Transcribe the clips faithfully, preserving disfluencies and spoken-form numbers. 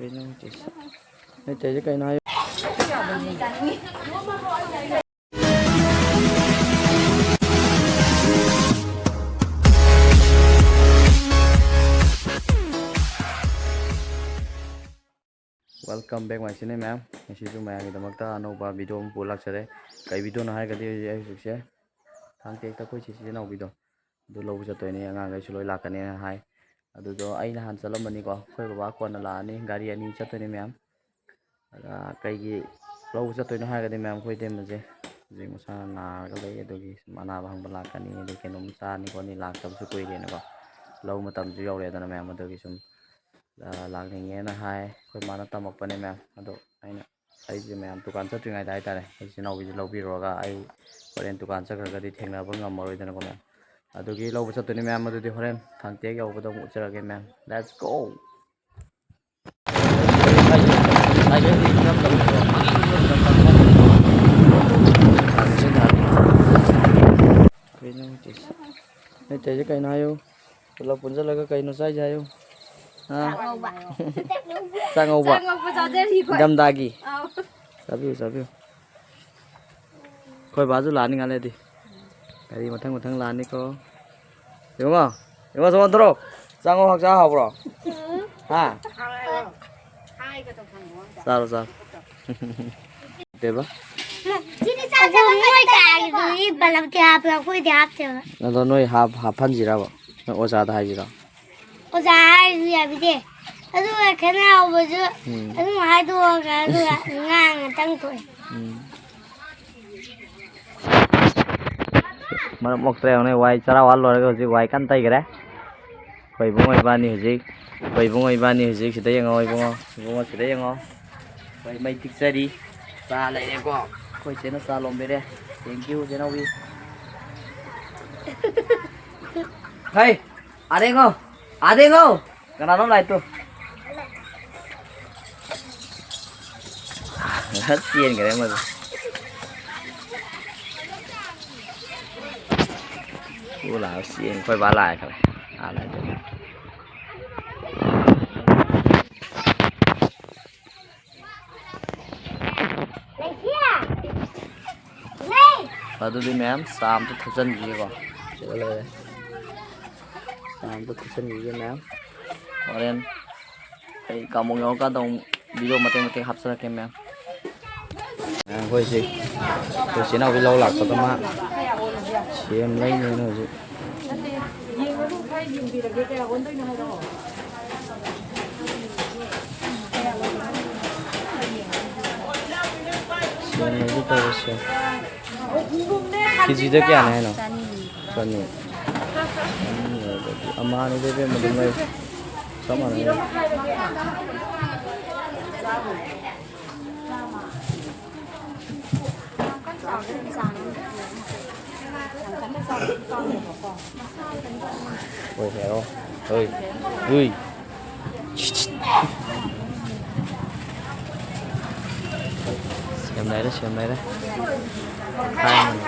ꯀꯩꯅꯣ ꯍꯧꯖꯤꯛꯁꯦ? ꯅꯣꯏ ꯇꯧꯔꯤꯁꯦ ꯀꯩꯅꯣ ꯍꯥꯏꯌꯨ꯫ Welcome back my channel ꯃꯌꯥꯝ꯫ ꯉꯁꯤꯁꯨ ꯃꯌꯥꯝꯒꯤꯗꯃꯛꯇ ꯑꯅꯧꯕ video ꯑꯃ ꯄꯨꯔ ꯂꯥꯛꯆꯔꯦ꯫ ꯀꯩ videoꯅꯣ ꯍꯥꯏꯔꯒꯗꯤ ꯍꯧꯖꯤꯛ ꯑꯩ ꯍꯧꯖꯤꯛꯁꯦ ꯊꯥꯡ ꯇꯦꯛꯇ ꯑꯩꯈꯣꯏ ꯆꯦ ꯏꯆꯤꯟ ꯏꯅꯥꯎꯕꯤꯗꯣ ꯑꯗꯨ ꯂꯧꯕ ꯆꯠꯇꯣꯏꯅꯦ, ꯑꯉꯥꯡꯈꯩꯁꯨ ꯂꯣꯏ ꯂꯥꯛꯀꯅꯦꯅ ꯍꯥꯏ꯫ ꯑꯗꯨꯗꯣ ꯑꯩ ꯅꯍꯥꯟ ꯆꯠꯂꯝꯕꯅꯤꯀꯣ, ꯑꯩꯈꯣꯏ ꯕꯕꯥ ꯀꯣꯟꯅ ꯂꯥꯛꯑꯅꯤ, ꯒꯥꯔꯤ ꯑꯅꯤ ꯆꯠꯇꯣꯏꯅꯦ ꯃꯌꯥꯝ꯫ ꯑꯗ ꯀꯩꯒꯤ ꯂꯧꯕ ꯆꯠꯇꯣꯏꯅꯣ ꯍꯥꯏꯔꯒꯗꯤ ꯃꯌꯥꯝ, ꯑꯩꯈꯣꯏ ꯏꯇꯩꯃꯁꯦ ꯍꯧꯖꯤꯛ ꯃꯁꯥ ꯅꯥꯔꯒ ꯂꯩ, ꯑꯗꯨꯒꯤ ꯁꯨꯝ ꯑꯅꯥꯕ ꯍꯪꯕ ꯂꯥꯛꯀꯅꯤ, ꯑꯗꯩ ꯀꯩꯅꯣꯝ ꯆꯥꯅꯤ ꯈꯣꯠꯅꯤ, ꯂꯥꯛꯇꯕꯁꯨ ꯀꯨꯏꯔꯦꯅꯀꯣ, ꯂꯧ ꯃꯇꯝꯁꯨ ꯌꯧꯔꯦꯗꯅ ꯃꯌꯥꯝ, ꯑꯗꯨꯒꯤ ꯁꯨꯝ, ꯑ, ꯂꯥꯛꯅꯤꯡꯉꯦꯅ ꯍꯥꯏ꯫ ꯑꯩꯈꯣꯏ ꯃꯥꯅ ꯇꯝꯃꯛꯄꯅꯦ ꯃꯌꯥꯝ꯫ ꯑꯗꯣ ꯑꯩꯅ, ꯑꯩꯁꯦ ꯃꯌꯥꯝ ꯗꯨꯀꯥꯟ ꯆꯠꯇ꯭ꯔꯤꯉꯩꯗ ꯍꯥꯏꯇꯥꯔꯦ, ꯑꯩ ꯏꯆꯤꯟ ꯏꯅꯥꯎꯕꯤꯁꯦ ꯂꯧꯕꯤꯔꯨꯔꯒ ꯑꯩ ꯍꯣꯔꯦꯟ ꯗꯨꯀꯥꯟ ꯆꯠꯈ꯭ꯔꯒꯗꯤ ꯊꯦꯡꯅꯕ ꯉꯝꯃꯔꯣꯏꯗꯅꯀꯣ ꯃꯌꯥꯝ꯫ ꯑꯗꯨꯒꯤ ꯂꯧꯕ ꯆꯠꯇꯣꯏꯅꯦ ꯃꯌꯥꯝ, ꯑꯗꯨꯗꯤ ꯍꯣꯔꯦꯟ ꯊꯥꯡꯇꯦꯛ ꯌꯧꯕꯗ ꯑꯃꯨꯛ ꯎꯠꯆꯔꯒꯦ ꯃꯌꯥꯝ꯫ Let's go! ꯀꯩꯅꯣ ꯍꯧꯖꯤꯛꯁꯦ? ꯅꯣꯏ ꯇꯧꯔꯤꯁꯦ ꯀꯩꯅꯣ ꯍꯥꯏꯌꯨ? ꯄꯨꯂꯞ ꯄꯨꯟꯁꯤꯜꯂꯒ ꯀꯩꯅꯣ ꯆꯥꯏꯁꯦ ꯍꯥꯏꯌꯨ? ꯍꯥ? ꯆꯥꯛ ꯉꯧꯕ꯫ ꯆꯥꯛ ꯉꯧꯕ? ꯆꯥꯛ ꯉꯧꯕ ꯆꯥꯖꯔꯤ ꯑꯩꯈꯣꯏ꯫ ꯏꯪꯊꯝꯊꯥꯒꯤ? ꯑꯥꯎ꯫ ꯆꯥꯕꯤꯌꯨ, ꯆꯥꯕꯤꯌꯨ꯫ ꯑꯩꯈꯣꯏ ꯕꯥꯁꯨ ꯂꯥꯛꯑꯅꯤ ꯉꯥꯏꯍꯥꯛ ꯂꯩꯔꯗꯤ꯫ ꯒꯥꯔꯤ ꯃꯊꯪ ꯃꯊꯪ ꯂꯥꯛꯑꯅꯤꯀꯣ꯫ ꯌꯦꯡꯉꯣ, ꯌꯦꯡꯉꯣ, ꯁꯣꯝ ꯊꯣꯔꯛꯑꯣ꯫ ꯆꯥꯛ ꯉꯧ ꯍꯛꯆꯥꯡ ꯍꯥꯎꯕ꯭ꯔꯣ? ꯍꯥ? ꯆꯥꯔꯣ, ꯆꯥꯔꯣ꯫ ꯀꯩꯕ? ꯁꯤꯗꯤ ꯆꯥꯛ ꯆꯥꯕ ꯃꯣꯏ ꯀꯥꯏꯗꯨꯗꯤ ꯕꯂꯞꯇꯤ ꯍꯥꯞꯄꯦ, ꯑꯩꯈꯣꯏꯗꯤ ꯍꯥꯞꯇꯦꯕ꯫ ꯑꯗꯣ ꯅꯣꯏ ꯍꯥꯞ-, ꯍꯥꯞꯍꯟꯁꯤꯔꯕ? ꯅꯣꯏ ꯑꯣꯖꯥꯗ ꯍꯥꯏꯁꯤꯔꯣ? ꯑꯣꯖꯥ ꯍꯥꯏꯔꯁꯨ ꯌꯥꯕꯤꯗꯦ꯫ ꯑꯗꯨꯒ ꯈꯦꯠꯅꯍꯧꯕꯁꯨ ꯎꯝ꯫ ꯑꯗꯨꯝ ꯍꯥꯏꯗꯣꯛꯑꯒ ꯑꯗꯨꯒ ꯉꯥꯡꯉ ꯇꯪ ꯊꯣꯛꯑꯦ꯫ ꯎꯝ꯫ ꯃꯔꯝ ꯃꯣꯛꯇ꯭ꯔꯦ ꯌꯦꯡꯉꯨꯅꯦ, ꯋꯥꯏ ꯆꯔꯥ ꯋꯥꯜ ꯂꯣꯏꯔꯒ ꯍꯧꯖꯤꯛ ꯋꯥꯏ ꯀꯟꯅ ꯇꯩꯈ꯭ꯔꯦ꯫ ꯑꯩꯈꯣꯏ ꯏꯕꯨꯡꯉꯣ ꯏꯕꯥꯅꯤ ꯍꯧꯖꯤꯛ, ꯑꯩꯈꯣꯏ ꯏꯕꯨꯡꯉꯣ ꯏꯕꯥꯅꯤ ꯍꯧꯖꯤꯛ ꯁꯤꯗ ꯌꯦꯡꯉꯣ, ꯏꯕꯨꯡꯉꯣ, ꯏꯕꯨꯡꯉꯣ ꯁꯤꯗ ꯌꯦꯡꯉꯣ꯫ ꯑꯩꯈꯣꯏ ꯃꯩ ꯇꯤꯛꯆꯔꯤ꯫ ꯆꯥ ꯂꯩꯔꯦꯀꯣ꯫ ꯑꯩꯈꯣꯏ ꯆꯦꯅ ꯆꯥ ꯂꯣꯟꯕꯤꯔꯦ꯫ Thank you, ꯆꯦꯅꯥꯎꯕꯤ꯫ ꯍꯩ! ꯑꯥꯗ ꯌꯦꯡꯉꯣ! ꯑꯥꯗ ꯌꯦꯡꯉꯣ! ꯀꯅꯥꯅꯣ ꯂꯥꯏꯠꯇꯣ? ꯆꯦꯟꯈ꯭ꯔꯦ ꯑꯃꯗꯣ꯫ ꯎ ꯂꯥꯛꯑ ꯆꯦꯟ-, ꯑꯩꯈꯣꯏ ꯕꯥ ꯂꯥꯛꯈ꯭ꯔꯦ꯫ ꯑꯥ ꯂꯥꯛꯈ꯭ꯔꯦ꯫ ꯑꯗꯨꯗꯤ ꯃꯌꯥꯝ ꯆꯥ ꯑꯝꯇ ꯊꯛꯆꯟꯈꯤꯒꯦꯀꯣ꯫ ꯁꯤꯗ ꯂꯩꯔꯦ꯫ ꯆꯥ ꯑꯝꯇ ꯊꯛꯆꯟꯈꯤꯒꯦ ꯃꯌꯥꯝ꯫ ꯍꯣꯔꯦꯟ ꯑꯩ ꯀꯥꯃꯣꯛ ꯌꯧꯔꯀꯥꯟꯗ ꯑꯃꯨꯛ ꯚꯤꯗꯤꯑꯣ ꯃꯇꯦꯛ ꯃꯇꯦꯛ ꯍꯥꯞꯆꯔꯛꯀꯦ ꯃꯌꯥꯝ꯫ ꯑꯩꯈꯣꯏꯁꯦ ꯑꯩꯈꯣꯏ ꯏꯆꯤꯟ ꯏꯅꯥꯎꯒꯤ ꯂꯧ ꯂꯥꯛꯄꯗ ꯃꯥ ꯁꯦꯝ ꯂꯩꯅꯦꯅ ꯍꯧꯖꯤꯛ꯫ ꯌꯦꯡꯉꯨꯅꯨ, ꯈꯔ ꯌꯦꯡꯕꯤꯔꯒꯦ, ꯀꯌꯥ ꯑꯣꯟꯗꯣꯏꯅꯣ ꯍꯥꯏꯔꯛꯑꯣ꯫ ꯁꯦꯝ ꯂꯩꯒꯦ ꯇꯧꯔꯤꯁꯦ꯫ ꯀꯦꯖꯤꯗ ꯀꯌꯥꯅꯦ ꯍꯥꯏꯅꯣ? ꯆꯅꯤ꯫ ꯆꯅꯤ꯫ ꯆꯅꯤ ꯑꯣꯏꯔꯒꯗꯤ ꯑꯃꯍꯥꯅꯤꯗ ꯏꯕꯦꯝꯃ ꯑꯗꯨꯝ ꯂꯩ꯫ ꯆꯞ ꯃꯥꯟꯅꯩ꯫ ꯌꯥꯝ ꯀꯟꯅ ꯆꯥꯎꯕ ꯆꯥꯡ ꯑꯃ ꯅꯠꯇꯦ꯫ ꯌꯥꯝ ꯀꯟꯅ ꯆꯥꯎꯕ ꯄꯥꯝꯗꯕꯀꯣ꯫ ꯍꯣꯏ, ꯍꯦꯔꯣ꯫ ꯍꯣꯏ꯫ ꯍꯨꯏ꯫ ꯁꯦꯝ ꯂꯩꯔꯦ, ꯁꯦꯝ ꯂꯩꯔꯦ꯫ ꯃꯈꯥꯏ ꯑꯃꯅꯦ꯫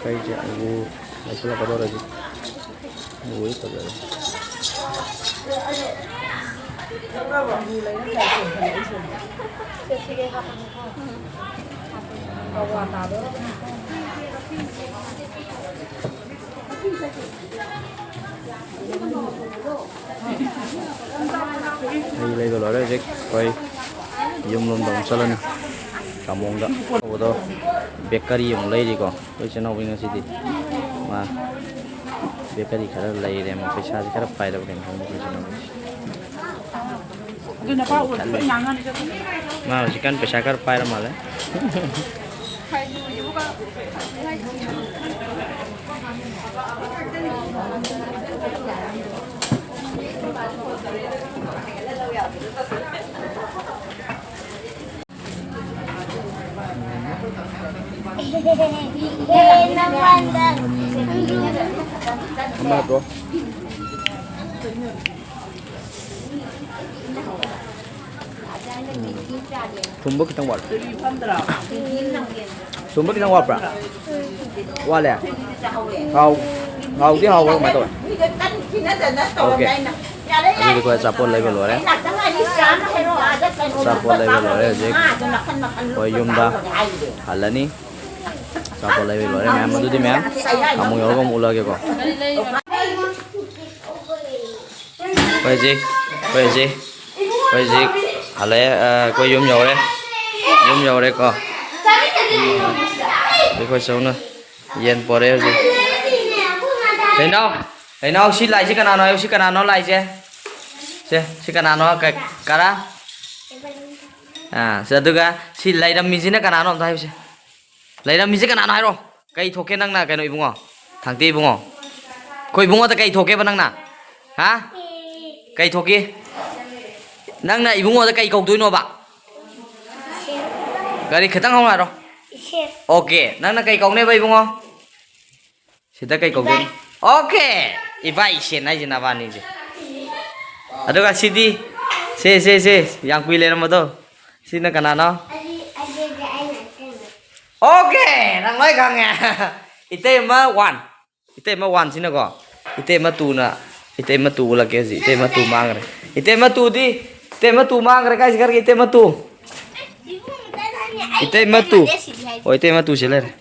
ꯀꯩꯁꯦ ꯑꯂꯨ ꯂꯩꯁꯤꯜꯂꯛꯀꯗꯧꯔꯦ ꯍꯧꯖꯤꯛ꯫ ꯑꯂꯨ ꯂꯣꯏ ꯐꯖꯔꯦ꯫ ꯑꯩ ꯂꯩꯕ ꯂꯣꯏꯔꯦ ꯍꯧꯖꯤꯛ꯫ ꯑꯩꯈꯣꯏ ꯌꯨꯝꯂꯣꯝꯗ ꯑꯃꯨꯛ ꯆꯠꯂꯅꯤ꯫ ꯀꯥꯃꯣꯡꯗ ꯇꯧꯕꯗꯣ ꯕꯦꯀꯔꯤ ꯑꯃꯨꯛ ꯂꯩꯔꯤꯀꯣ꯫ ꯑꯩꯈꯣꯏ ꯏꯆꯤꯟ ꯏꯅꯥꯎꯒꯤ ꯉꯁꯤꯗꯤ ꯃꯥ ꯕꯦꯀꯔꯤ ꯈꯔ ꯂꯩꯔꯦ꯫ ꯃꯥ ꯄꯩꯁꯥꯁꯤ ꯈꯔ ꯄꯥꯏꯔꯕ ꯀꯩꯅꯣ ꯈꯪꯗꯦ ꯑꯩꯈꯣꯏ ꯏꯆꯤꯟ ꯏꯅꯥꯎꯒꯤꯁꯤ꯫ ꯑꯗꯨ ꯅꯄꯥ ꯎꯔꯗꯤ ꯂꯣꯏ ꯉꯥꯡꯉꯅꯤ ꯆꯠꯈ꯭ꯔꯣ꯫ ꯃꯥ ꯍꯧꯖꯤꯛꯀꯥꯟ ꯄꯩꯁꯥ ꯈꯔ ꯄꯥꯏꯔ ꯃꯥꯜꯂꯦ꯫ ꯎꯝ꯫ ꯊꯨꯝꯕ ꯈꯤꯇꯪ ꯋꯥꯠꯂꯦ꯫ ꯊꯨꯝꯕ ꯈꯤꯇꯪ ꯋꯥꯠꯄ꯭ꯔꯥ? ꯋꯥꯠꯂꯦ? ꯍꯥꯎ-, ꯍꯥꯎꯗꯤ ꯍꯥꯎꯕ꯭ꯔꯥ ꯀꯃꯥꯏꯅ ꯇꯧꯋꯦ? ꯑꯣꯀꯦ꯫ ꯑꯗꯨꯗꯤ ꯑꯩꯈꯣꯏ ꯑꯆꯥꯄꯣꯠ ꯂꯩꯕ ꯂꯣꯏꯔꯦ꯫ ꯑꯆꯥꯄꯣꯠ ꯂꯩꯕ ꯂꯣꯏꯔꯦ ꯍꯧꯖꯤꯛ꯫ ꯑꯩꯈꯣꯏ ꯌꯨꯝꯗ ꯍꯜꯂꯅꯤ꯫ ꯑꯆꯥꯄꯣꯠ ꯂꯩꯕ ꯂꯣꯏꯔꯦ ꯃꯌꯥꯝ꯫ ꯑꯗꯨꯗꯤ ꯃꯌꯥꯝ ꯑꯃꯨꯛ ꯌꯧꯔꯒ ꯑꯃꯨꯛ ꯎꯠꯂꯒꯦꯀꯣ꯫ ꯑꯩꯈꯣꯏ ꯍꯧꯖꯤꯛ, ꯑꯩꯈꯣꯏ ꯍꯧꯖꯤꯛ, ꯑꯩꯈꯣꯏ ꯍꯧꯖꯤꯛ ꯍꯜꯂꯛꯑꯦ꯫ ꯑ, ꯑꯩꯈꯣꯏ ꯌꯨꯝ ꯌꯧꯔꯦ꯫ ꯌꯨꯝ ꯌꯧꯔꯦꯀꯣ꯫ ꯑꯩꯈꯣꯏ ꯆꯧꯅ ꯌꯦꯟ ꯄꯣꯔꯛꯑꯦ ꯍꯧꯖꯤꯛ꯫ ꯀꯩꯅꯣ? ꯀꯩꯅꯣ? ꯁꯤ ꯂꯥꯏꯁꯦ ꯀꯅꯥꯅꯣ ꯍꯥꯏꯌꯨ? ꯁꯤ ꯀꯅꯥꯅꯣ ꯂꯥꯏꯁꯦ? ꯁꯦ, ꯁꯤ ꯀꯅꯥꯅꯣ? ꯀ-, ꯀꯔꯥ? ꯑꯥ, ꯁꯤ ꯑꯗꯨꯒ ꯁꯤ ꯂꯩꯔꯝꯃꯤꯁꯤꯅ ꯀꯅꯥꯅꯣ ꯑꯝꯇ ꯍꯥꯏꯌꯨꯁꯦ꯫ ꯂꯩꯔꯝꯃꯤꯁꯦ ꯀꯅꯥꯅꯣ ꯍꯥꯏꯔꯣ? ꯀꯩ ꯊꯣꯛꯀꯦ ꯅꯪꯅ, ꯀꯩꯅꯣ ꯏꯕꯨꯡꯉꯣ? ꯊꯥꯡꯇꯦ ꯏꯕꯨꯡꯉꯣ꯫ ꯑꯩꯈꯣꯏ ꯏꯕꯨꯡꯉꯣꯗ ꯀꯩ ꯊꯣꯛꯀꯦꯕ ꯅꯪꯅ? ꯍꯥ? ꯀꯩ ꯊꯣꯛꯀꯦ? ꯅꯪꯅ ꯏꯕꯨꯡꯉꯣꯗ ꯀꯩ ꯀꯧꯗꯣꯏꯅꯣꯕ? ꯀꯔꯤ ꯈꯤꯇꯪ ꯍꯧꯅ ꯍꯥꯏꯔꯣ? ꯏꯆꯦ꯫ ꯑꯣꯀꯦ꯫ ꯅꯪꯅ ꯀꯩ ꯀꯧꯅꯦꯕ ꯏꯕꯨꯡꯉꯣ? ꯁꯤꯗ ꯀꯩ ꯀꯧꯗꯣꯏꯅꯣ? ꯏꯕꯥꯏ꯫ ꯑꯣꯀꯦ꯫ ꯏꯕꯥꯏ ꯏꯁꯦꯟ ꯍꯥꯏꯁꯦ ꯅꯕꯥꯅꯤꯁꯦ꯫ ꯑꯗꯨꯒ ꯁꯤꯗꯤ, ꯁꯦ, ꯁꯦ, ꯁꯦ, ꯌꯥꯝ ꯀꯨꯏ ꯂꯩꯔꯝꯕꯗꯣ꯫ ꯁꯤꯅ ꯀꯅꯥꯅꯣ? ꯑꯗꯨ-, ꯑꯗꯨꯗꯤ ꯑꯩꯅ ꯁꯦꯝꯕ꯫ ꯑꯣꯀꯦ꯫ ꯅꯪ ꯂꯣꯏ ꯈꯪꯉꯦ꯫ ꯏꯇꯩꯃ ꯋꯥꯟ꯫ ꯏꯇꯩꯃ ꯋꯥꯟꯁꯤꯅꯀꯣ꯫ ꯏꯇꯩꯃ ꯇꯨꯅ, ꯏꯇꯩꯃ ꯇꯨ ꯎꯠꯂꯛꯀꯦ ꯍꯧꯖꯤꯛ꯫ ꯏꯇꯩꯃ ꯇꯨ ꯃꯥꯡꯈ꯭ꯔꯦ꯫ ꯏꯇꯩꯃ ꯇꯨꯗꯤ, ꯏꯇꯩꯃ ꯇꯨ ꯃꯥꯡꯈ꯭ꯔꯦ꯫ ꯀꯥꯏ ꯆꯠꯈ꯭ꯔꯒꯦ ꯏꯇꯩꯃ ꯇꯨ? ꯏꯕꯨꯡ, ꯏꯇꯩꯃ ꯇꯨ꯫ ꯁꯤꯗꯤ ꯍꯥꯏ꯫ ꯑꯣ, ꯏꯇꯩꯃ ꯇꯨ ꯁꯤ ꯂꯩꯔꯦ꯫